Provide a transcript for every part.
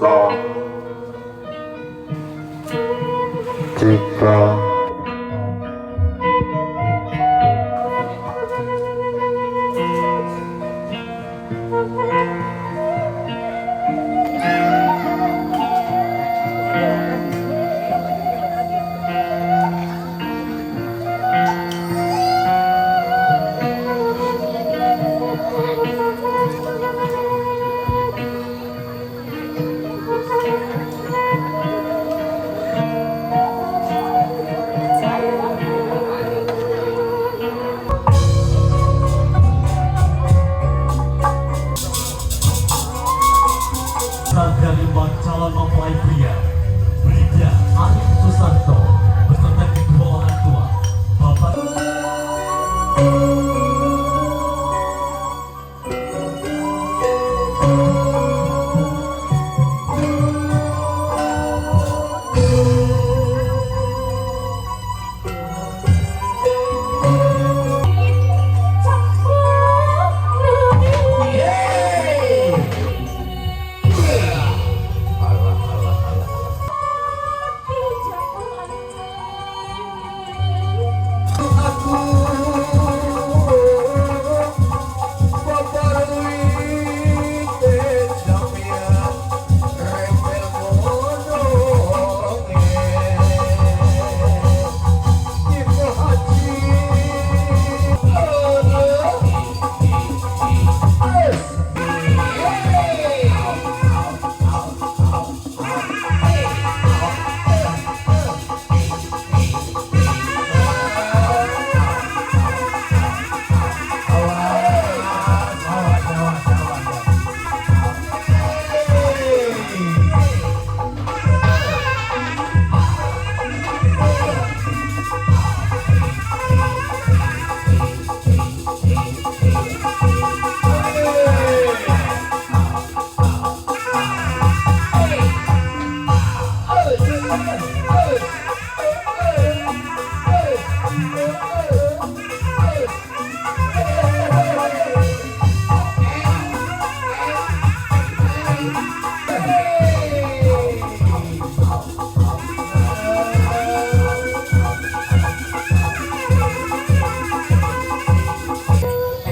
3 Dari calon mempelai pria, Bribda Arif Susanto beserta kedua orang tua, Bapak Alah, alah, alah. Awas, awas, awas, awas.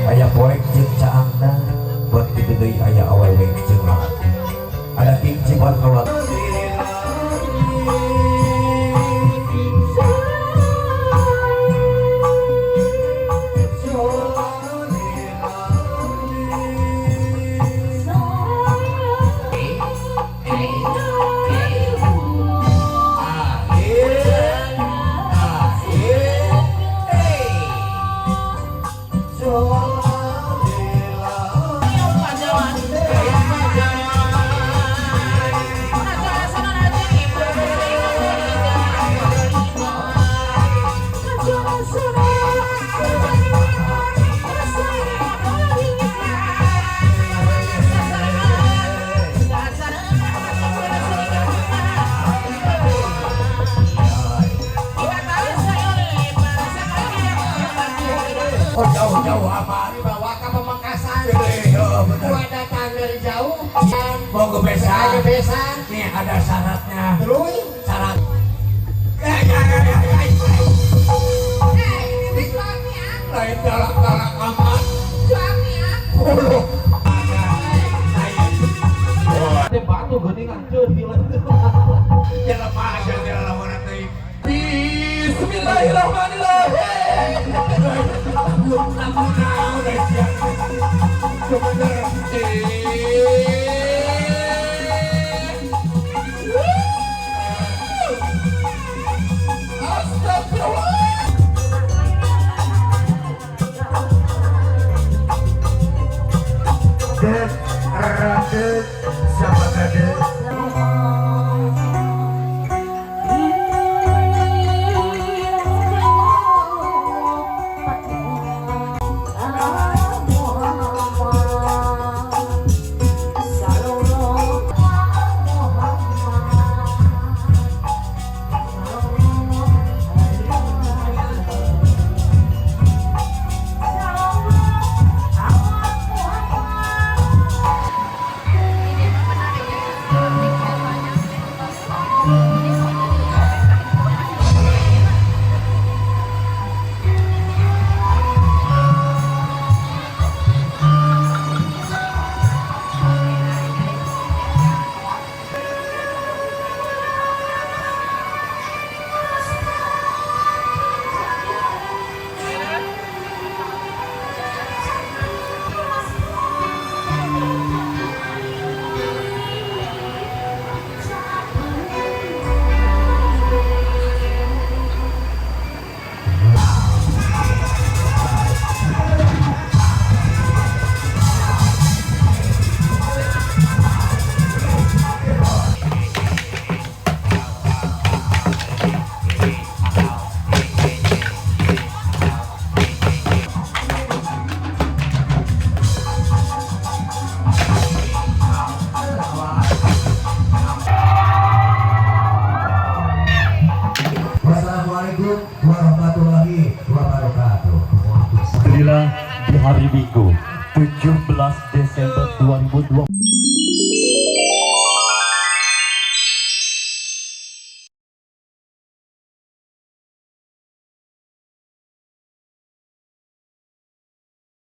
Aya poek jeung caangna buat kitu deui, aya awewe jeung lalaki, ada kinci buat ngawat. Oh, jauh-jauh amat. Dibawa ke Pamekasan. Oh, bener. Gua datang dari jauh. Mau ke besan. Ke besan. Nih ada syaratnya. Terus syarat. Ya, ya, ya, ya, ya. Ini suami aku. Lain galak-galak amat. Suami aku. Uluh. Ada. Ayo. Batu geuningan hilang. Jelema aja lawan teuing. Bismillahirrahmanirrahim. Belum namun naon sia. Bener. Astagfirullah. Dek, radek, siapa gadek? Minggu 17 Desember 2024.